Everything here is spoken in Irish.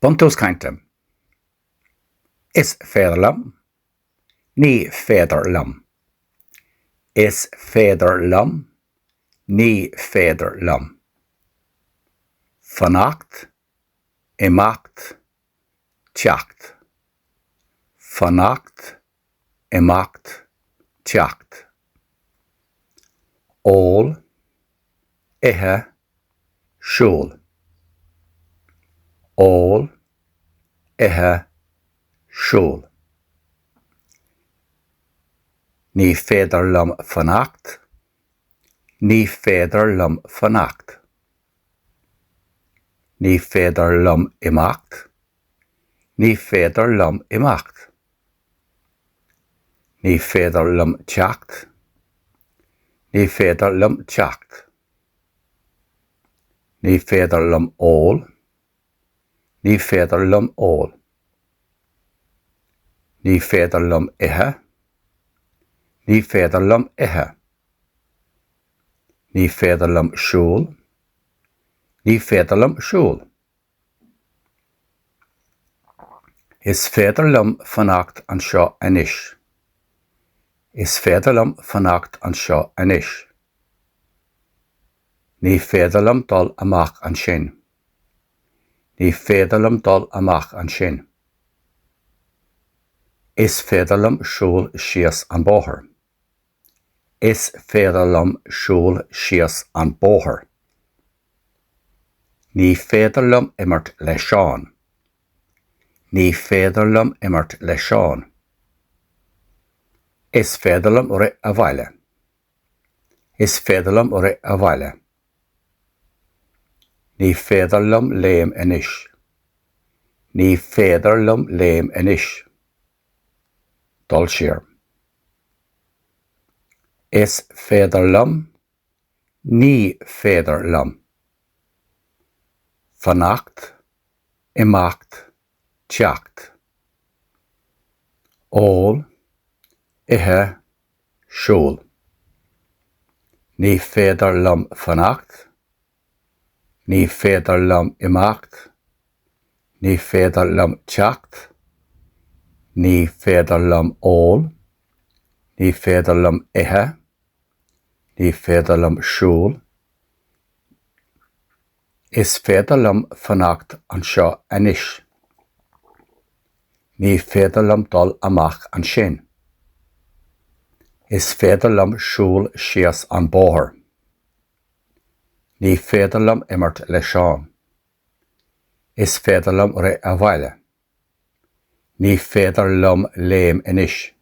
Buntús cainte. Is féidir liom. Ní féidir liom. Is féidir liom. Ní féidir liom. Fanacht. Imeacht. Teacht. Fanacht. Imeacht. Teacht. Ól. Ithe. Siúl. Ól. Ithe. Siúl. Ní féidir liom fanacht. Ní féidir liom fanacht. Ní féidir liom imeacht. Ní féidir liom imeacht. Ní féidir liom teacht. Ní féidir liom teacht. Ní féidir liom ól. Ní féidir liom ól. Ní féidir liom ithe. Ní féidir liom ithe. Ní féidir liom siúl. Ní féidir liom siúl. Is féidir liom fanacht anseo anois. Is féidir liom fanacht anseo anois. Ní féidir liom dul amach ansin. Ní féidir liom dul amach ansin. Is féidir liom siúl síos an bóthar. Is féidir liom siúl síos an bóthar. Ní féidir liom imirt le Seán. Ní féidir liom imirt le Seán. Is féidir liom rith abhaile. Is féidir liom rith abhaile. Ní féidir liom léim anois. Ní féidir liom léim anois. Dul siar. Is féidir liom. Ní féidir liom. Fanacht. Imeacht. Teacht. Ól. Ithe. Siúl. Ní féidir liom fanacht. Ní féidir liom imeacht. Ní féidir liom teacht. Ní féidir liom ól. Ní féidir liom ithe. Ní féidir liom siúl. Is féidir liom fanacht anseo anois. Ní féidir liom dul amach ansin. Is féidir liom siúl síos an bóthar. Ní féidir liom imirt le Seán. Is féidir liom rith abhaile. Ní féidir liom léim anois.